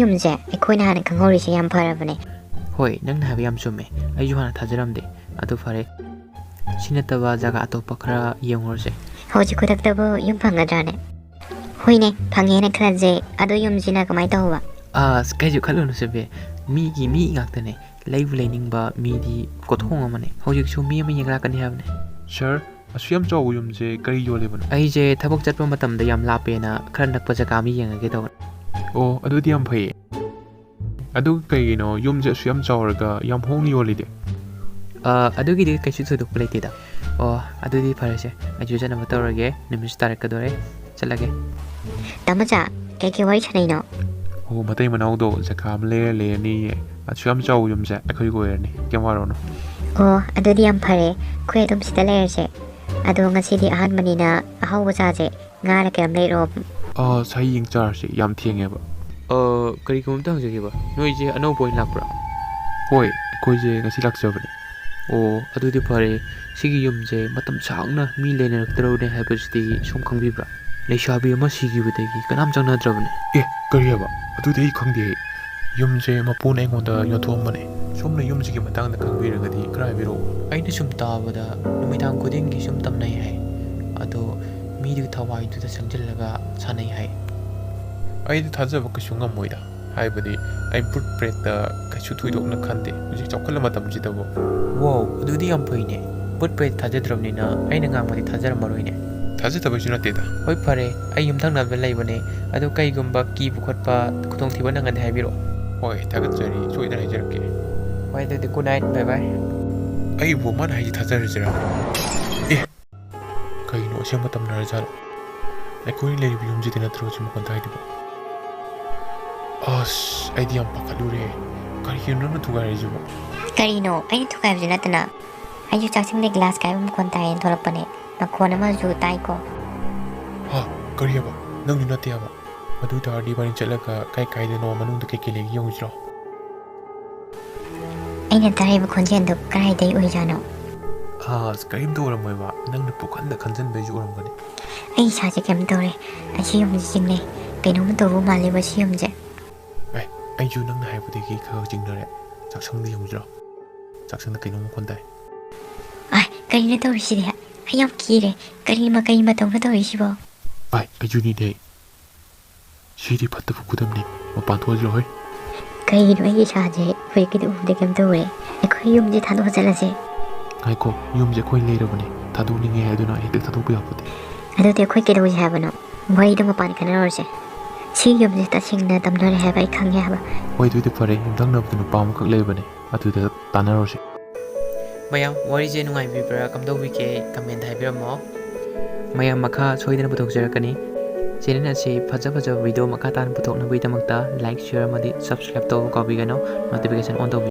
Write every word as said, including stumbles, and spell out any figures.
ꯌꯨꯝꯁꯦ ꯑꯩꯈꯣꯏꯅ ꯍꯥꯟꯅ ꯈꯪꯍꯧꯔꯤꯁꯦ ꯌꯥꯝ ꯐꯔꯕꯅꯦ꯫ ꯍꯣꯏ, ꯅꯪꯅ ꯍꯥꯏꯕ ꯌꯥꯝ ꯆꯨꯝꯃꯦ꯫ ꯑꯩꯁꯨ ꯍꯥꯟꯅ ꯊꯥꯖꯔꯝꯗꯦ꯫ ꯑꯗꯨ ꯐꯔꯦ, ꯁꯤ ꯅꯠꯇꯕ ꯖꯒꯥ ꯑꯇꯣꯞꯄ ꯈꯔ ꯌꯦꯡꯉꯨꯔꯁꯦ꯫ ꯍꯧꯖꯤꯛ ꯈꯨꯗꯛꯇꯕꯨ ꯌꯨꯝ ꯐꯪꯒꯗ꯭ꯔꯥꯅꯦ? ꯍꯣꯏꯅꯦ, ꯐꯪꯉꯦꯅ ꯈꯜꯂꯁꯦ꯫ ꯑꯗꯣ ꯌꯨꯝꯁꯤꯅ ꯀꯃꯥꯏꯅ ꯇꯧꯕ? ꯑꯁ, ꯀꯩꯁꯨ ꯈꯜꯂꯨꯅꯨꯁꯦ ꯕꯦ꯫ ꯃꯤꯒꯤ ꯃꯤ ꯉꯥꯛꯇꯅꯦ꯫ ꯂꯩꯕꯨ ꯂꯩꯅꯤꯡꯕ ꯃꯤꯗꯤ ꯀꯣꯊꯣꯡ ꯑꯃꯅꯦ꯫ ꯍꯧꯖꯤꯛꯁꯨ ꯃꯤ ꯑꯃ ꯌꯦꯡ ꯂꯥꯛꯀꯅꯤ ꯍꯥꯏꯕꯅꯦ꯫ ꯁꯥꯔ, ꯑꯁꯨꯛ ꯌꯥꯝ ꯆꯥꯎꯕ ꯌꯨꯝꯁꯦ ꯀꯔꯤ ꯌꯣꯜꯂꯤꯕꯅꯣ? ꯑꯩꯁꯦ ꯊꯕꯛ ꯆꯠꯄ ꯃꯇꯝꯗ ꯌꯥꯝ ꯂꯥꯞꯄꯦꯅ ꯈꯔ ꯅꯛꯄ ꯖꯒꯥ ꯑꯃ ꯌꯦꯡꯉꯒꯦ ꯇꯧꯕꯅꯦ꯫ ꯑꯣ, ꯑꯗꯨꯗꯤ ꯌꯥꯝ ꯐꯩꯌꯦ꯫ ꯑꯗꯨꯒ ꯀꯩꯒꯤꯅꯣ ꯌꯨꯝꯁꯦ ꯑꯁꯨꯛ ꯌꯥꯝ ꯆꯥꯎꯔꯒ ꯌꯥꯝ ꯍꯣꯡꯅ ꯌꯣꯜꯂꯤꯗꯤ? ꯑ, ꯑꯗꯨꯒꯤꯗꯤ ꯀꯩꯁꯨ ꯊꯣꯏꯗꯣꯛꯄ ꯂꯩꯇꯦꯗ꯫ ꯑꯣ, ꯑꯗꯨꯗꯤ ꯐꯔꯦꯁꯦ, ꯑꯩꯁꯨ ꯆꯠꯅꯕ ꯇꯧꯔꯒꯦ꯫ ꯅꯨꯃꯤꯠꯁꯨ ꯇꯥꯔꯛꯀꯗꯣꯔꯦ꯫ ꯆꯠꯂꯒꯦ꯫ ꯇꯥꯃꯣꯆꯥ, ꯀꯩꯀꯩ ꯋꯥꯔꯤ ꯁꯥꯟꯅꯩꯅꯣ? ꯑꯣ, ꯃꯇꯩ ꯃꯅꯥꯎꯗꯣ ꯖꯒꯥ ꯑꯃ ꯂꯩꯔ ꯂꯩꯔꯅꯤꯌꯦ꯫ ꯑꯁꯨꯛ ꯌꯥꯝ ꯆꯥꯎꯕ ꯌꯨꯝꯁꯦ ꯑꯩꯈꯣꯏꯒꯤ ꯑꯣꯏꯔꯅꯤ, ꯀꯩꯝ ꯋꯥꯔꯨꯔꯅꯨ꯫ ꯑꯣ, ꯑꯗꯨꯗꯤ ꯌꯥꯝ ꯐꯔꯦ, ꯑꯩꯈꯣꯏ ꯑꯗꯨꯝ ꯁꯤꯗ ꯂꯩꯔꯁꯦ꯫ ꯑꯗꯣ ꯉꯁꯤꯗꯤ ꯑꯍꯥꯟꯕꯅꯤꯅ ꯑꯍꯥꯎꯕ ꯆꯥꯁꯦ, ꯉꯥꯔ ꯀꯩꯅꯣꯝ ꯂꯩꯔꯛꯑꯣ꯫ ꯑ, ꯁꯥꯍꯤ ꯌꯦꯡ ꯆꯥꯔꯁꯦ, ꯌꯥꯝ ꯊꯦꯡꯉꯦꯕ꯫ ꯑ, ꯀꯔꯤꯒꯨꯝꯕ ꯑꯝꯇ ꯍꯪꯖꯒꯦꯕ, ꯅꯣꯏꯁꯦ ꯑꯅꯧꯕ ꯑꯣꯏꯅ ꯂꯥꯛꯄ꯭ꯔꯥ? ꯍꯣꯏ, ꯑꯩꯈꯣꯏꯁꯦ ꯉꯁꯤ ꯂꯥꯛꯆꯕꯅꯦ꯫ ꯑꯣ, ꯑꯗꯨꯗꯤ ꯐꯔꯦ꯫ ꯁꯤꯒꯤ ꯌꯨꯝꯁꯦ ꯃꯇꯝ ꯁꯥꯡꯅ ꯃꯤ ꯂꯩꯅꯔꯛꯇ꯭ꯔꯕꯅꯦ ꯍꯥꯏꯕꯁꯤꯗꯤ ꯁꯣꯝ ꯈꯪꯕꯤꯕ꯭ꯔꯥ? ꯂꯩꯁꯥꯕꯤ ꯑꯃ ꯁꯤꯈꯤꯕꯗꯒꯤ ꯀꯅꯥꯝ ꯆꯪꯅꯗ꯭ꯔꯕꯅꯦ꯫ ꯑꯦ, ꯀꯔꯤ ꯍꯥꯏꯕ? ꯑꯗꯨꯗꯤ ꯑꯩ ꯈꯪꯗꯦꯍꯦ꯫ ꯌꯨꯝꯁꯦ ꯃꯄꯨꯅ ꯑꯩꯉꯣꯟꯗ ꯌꯣꯟꯊꯣꯛꯑꯝꯕꯅꯦ꯫ ꯁꯣꯝꯅ ꯌꯨꯝꯁꯤꯒꯤ ꯃꯇꯥꯡꯗ ꯈꯪꯕꯤꯔꯒꯗꯤ ꯈꯔ ꯍꯥꯏꯕꯤꯔꯛꯑꯣ꯫ ꯑꯩꯅ ꯁꯨꯝ ꯇꯥꯕꯗ ꯅꯨꯃꯤꯗꯥꯡ ꯈꯨꯗꯤꯡꯒꯤ ꯁꯨꯝ ꯇꯝꯅꯩ ꯍꯥꯏ꯫ ꯑꯗꯣ ꯃꯤꯗꯨ ꯊꯋꯥꯏꯗꯨꯗ ꯆꯪꯁꯤꯜꯂꯒ ꯁꯥꯟꯅꯩ ꯍꯥꯏ꯫ ꯑꯩꯗꯤ ꯊꯥꯖꯕ ꯀꯩꯁꯨ ꯉꯝꯃꯣꯏꯗ꯫ ꯍꯥꯏꯕꯗꯤ ꯑꯩ ꯚꯨꯠ ꯄ꯭ꯔꯦꯠꯇ ꯀꯩꯁꯨ ꯊꯣꯏꯗꯣꯛꯅ ꯈꯟꯗꯦ ꯍꯧꯖꯤꯛ ꯆꯥꯎꯈꯠꯂ ꯃꯇꯝꯁꯤꯗꯕꯨ꯫ ꯋꯥꯎ, ꯑꯗꯨꯗꯤ ꯌꯥꯝ ꯐꯩꯅꯦ꯫ ꯚꯨꯠ ꯄ꯭ꯔꯦꯠ ꯊꯥꯖꯗ꯭ꯔꯕꯅꯤꯅ ꯑꯩꯅ ꯉꯥꯡꯕꯗꯤ ꯊꯥꯖꯔꯝꯃꯔꯣꯏꯅꯦ꯫ ꯊꯥꯖꯗꯕꯩꯁꯨ ꯅꯠꯇꯦꯗ꯫ ꯍꯣꯏ, ꯐꯔꯦ, ꯑꯩ ꯌꯨꯝꯊꯪꯅꯕꯗ ꯂꯩꯕꯅꯦ꯫ ꯑꯗꯨ ꯀꯩꯒꯨꯝꯕ ꯀꯤꯕ ꯈꯣꯠꯄ ꯈꯨꯗꯣꯡꯊꯤꯕ ꯅꯪꯉꯗꯤ ꯍꯥꯏꯕꯤꯔꯛꯑꯣ꯫ ꯍꯣꯏ, ꯊꯥꯒꯠꯆꯔꯤ, ꯁꯣꯏꯗꯅ ꯍꯥꯏꯖꯔꯛꯀꯦ꯫ ꯍꯣꯏ, ꯑꯗꯨꯗꯤ good night, bye bye꯫ ꯑꯩꯕꯨ ꯃꯥꯅ ꯍꯥꯏꯁꯤ ꯊꯥꯖꯔꯁꯤꯔꯥ? ꯑꯦ! ꯀꯩꯅꯣ, ꯑꯁꯦꯡꯕ ꯇꯝꯅꯔꯖꯥꯠꯂꯣ? ꯑꯩꯈꯣꯏꯅ ꯂꯩꯔꯤꯕ ꯌꯨꯝꯁꯤꯗ ꯅꯠꯇ꯭ꯔꯣ ꯍꯧꯖꯤꯛ ꯃꯈꯣꯟ ꯇꯥꯏꯗꯨꯕꯣ? ꯑꯁ, ꯑꯩꯗꯤ ꯌꯥꯝ ꯄꯥꯈꯠꯂꯨꯔꯦ꯫ ꯀꯔꯤꯒꯤꯅꯣ ꯅꯪꯅ ꯊꯨꯒꯥꯏꯔꯤꯁꯤꯕꯣ? ꯀꯔꯤꯅꯣ? ꯑꯩꯅ ꯊꯨꯒꯥꯏꯕꯁꯨ ꯅꯠꯇꯅ꯫ ꯑꯩꯁꯨ ꯆꯥꯛꯁꯪꯗ ꯒ꯭ꯂꯥꯁ ꯀꯥꯏꯕ ꯃꯈꯣꯟ ꯇꯥꯏꯌꯦꯅ ꯊꯣꯛꯂꯛꯄꯅꯦ꯫ ꯃꯈꯣꯟ ꯑꯃꯁꯨ ꯇꯥꯏꯀꯣ꯫ ꯍꯥ? ꯀꯔꯤ ꯍꯥꯏꯕ? ꯅꯪꯁꯨ ꯅꯠꯇꯦ ꯍꯥꯏꯕ? ꯑꯗꯨ ꯑꯣꯏ ꯇꯥꯔꯗꯤ ꯏꯕꯥꯅꯤ ꯆꯠꯂꯒ ꯀꯥꯏ ꯀꯥꯏꯗꯅꯣ ꯃꯅꯨꯡꯗ ꯀꯩꯀꯩ ꯂꯩꯒꯦ ꯌꯦꯡꯉꯨꯁꯤꯔꯣ? ꯑꯩꯅ ꯇꯥꯔꯤꯕ ꯈꯣꯟꯖꯦꯜꯗꯨ ꯀꯗꯥꯏꯗꯒꯤ ꯑꯣꯏꯖꯥꯠꯅꯣ? ꯑꯁ, ꯀꯔꯤꯝꯇ ꯑꯣꯏꯔꯝꯃꯣꯏꯕ꯫ ꯅꯪꯅ ꯄꯨꯡꯈꯟꯗ ꯈꯟꯖꯟꯕꯩꯁꯨ ꯑꯣꯏꯔꯝꯒꯅꯤ꯫ ꯑꯩ ꯏꯁꯥꯁꯦ ꯀꯩꯝ ꯇꯧꯔꯦ꯫ ꯑꯁꯤ ꯌꯨꯝꯁꯦ ꯆꯤꯡꯅꯩ꯫ ꯀꯩꯅꯣꯝꯃ ꯇꯧꯕ ꯃꯥꯜꯂꯦꯕ ꯁꯤ ꯌꯨꯝꯁꯦ꯫ ꯑꯩꯁꯨ ꯅꯪꯅ ꯍꯥꯏꯕꯗꯒꯤ ꯈꯔ ꯆꯤꯡꯅꯔꯦ꯫ ꯆꯥꯛꯁꯪꯗ ꯌꯦꯡꯉꯨꯁꯤꯔꯣ? ꯆꯥꯛꯁꯪꯗ ꯀꯩꯅꯣꯝ ꯃꯈꯣꯟ ꯇꯥꯏ꯫ ꯑꯥꯏ, ꯀꯔꯤꯅꯣ ꯇꯧꯔꯤꯁꯤꯗꯤ? ꯑꯩ ꯌꯥꯝ ꯀꯤꯔꯦ꯫ ꯀꯔꯤ ꯃꯀꯩ ꯃꯇꯧꯅꯣ ꯇꯧꯔꯤꯁꯤꯕꯣ? ꯑꯥꯏ, ꯑꯩꯁꯨꯅꯤꯅꯦ꯫ ꯁꯤꯗꯤ ꯐꯠꯇꯕ ꯈꯨꯗꯝꯅꯤ꯫ ꯃꯄꯥꯟ ꯊꯣꯛꯍꯜꯂꯣ ꯍꯣꯏ꯫ ꯀꯩꯅꯣ ꯑꯩꯒꯤ ꯏꯁꯥꯁꯦ ꯍꯧꯖꯤꯛꯀꯤꯗꯤ ꯎꯕꯗ ꯀꯩꯝ ꯇꯧꯔꯦ꯫ ꯑꯩꯈꯣꯏ ꯌꯨꯝꯁꯦ ꯊꯥꯗꯣꯛꯑ ꯆꯠꯂꯁꯦ꯫ ꯉꯥꯏꯈꯣ, ꯌꯨꯝꯁꯦ ꯑꯩꯈꯣꯏ ꯂꯩꯔꯕꯅꯦ꯫ ꯊꯥꯗꯣꯛꯅꯤꯡꯉꯦ ꯍꯥꯏꯗꯨꯅ ꯍꯦꯛꯇ ꯊꯥꯗꯣꯛꯄ ꯌꯥꯄꯣꯠꯇꯦ꯫ ꯑꯗꯨꯗꯤ ꯑꯩꯈꯣꯏ ꯀꯩꯗꯧꯁꯦ ꯍꯥꯏꯕꯅꯣ? ꯋꯥꯔꯤꯗꯣ ꯃꯄꯥꯟ ꯈꯟꯅꯔꯨꯔꯁꯦ꯫ ꯁꯤ ꯌꯨꯝꯁꯦ ꯇꯁꯦꯡꯅ ꯇꯝꯅꯔꯦ ꯍꯥꯏꯕ ꯑꯩ ꯈꯪꯉꯦ ꯍꯥꯏꯕ꯫ ꯍꯣꯏ, ꯑꯗꯨꯗꯤ ꯐꯔꯦ꯫ ꯌꯨꯝꯊꯪꯅꯕꯗ ꯅꯨꯄꯥ ꯑꯃꯈꯛ ꯂꯩꯕꯅꯦ, ꯑꯗꯨꯗ ꯇꯥꯟꯅꯔꯨꯔꯁꯦ꯫ ꯃꯌꯥꯝ, ꯋꯥꯔꯤꯁꯦ ꯅꯨꯡꯉꯥꯏꯕꯤꯕ꯭ꯔꯥ? ꯀꯝꯗꯧꯕꯤꯒꯦ? ꯀꯃꯦꯟꯗ ꯍꯥꯏꯕꯤꯔꯝꯃꯣ꯫ ꯃꯌꯥꯝ, ꯃꯈꯥ ꯁꯣꯏꯗꯅ ꯄꯨꯊꯣꯛꯆꯔꯛꯀꯅꯤ꯫ ꯆꯦꯅꯦꯜ ꯑꯁꯤ ꯐꯖ ꯐꯖꯕ ꯚꯤꯗꯤꯑꯣ ꯃꯈꯥ ꯇꯥꯅ ꯄꯨꯊꯣꯛꯅꯕꯒꯤꯗꯃꯛꯇ like, share ꯑꯃꯗꯤ subscribe ꯇꯧꯕ ꯀꯥꯎꯕꯤꯒꯅꯨ꯫ Notification on ꯇꯧꯕꯤꯌꯨ꯫